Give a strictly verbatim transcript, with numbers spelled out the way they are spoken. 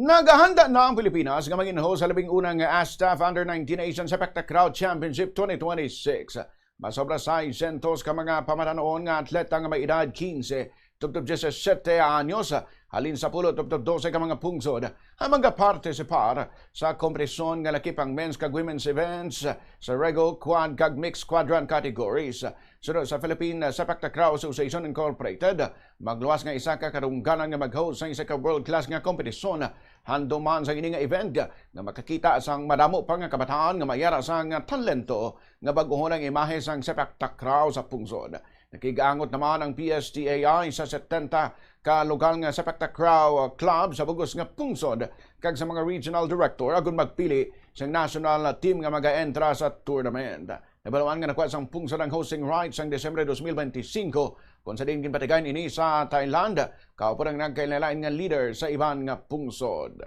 Nagahanda na ang Pilipinas nga mangin host sa labing una nga ASTAF Under nineteen Asian Sepak Takraw Championship twenty twenty-six. Masobra sa siyento ka mga pamatanon nga atleta nga may edad quince tubtob diyesisete anyos, halin sa pulo tubtob dose ka mga pungsod, ang magapartisipar sa kompetisyon nga lakip ang men's kag women's events sa rego, quad, kag mixed quadrant categories. Suno sa Philippine Sepak Takraw Association Incorporated, magluwas nga isa ka kadungganan nga mag-host sang isa ka world-class nga kompetisyon. Handuman sang ini nga event nga makakita sang madamo pa nga kabataan nga may ara sang talento nga bag-ohon ang imahe sang sepak takraw sa pungsod. Nakigangot naman ang P S T A I sa setenta ka lokal nga sepak takraw club sa bug-os nga pungsod kag sa mga regional director agon magpili sang national team nga magaentra sa tournament. Nabaluan nga nakuha sang pungsod ang hosting rights sang Disyembre dos mil benti singko, kung sa diin ginpatigayon ini sa Thailand, kaupo ang nagkalain-lain nga leader sa iban nga pungsod.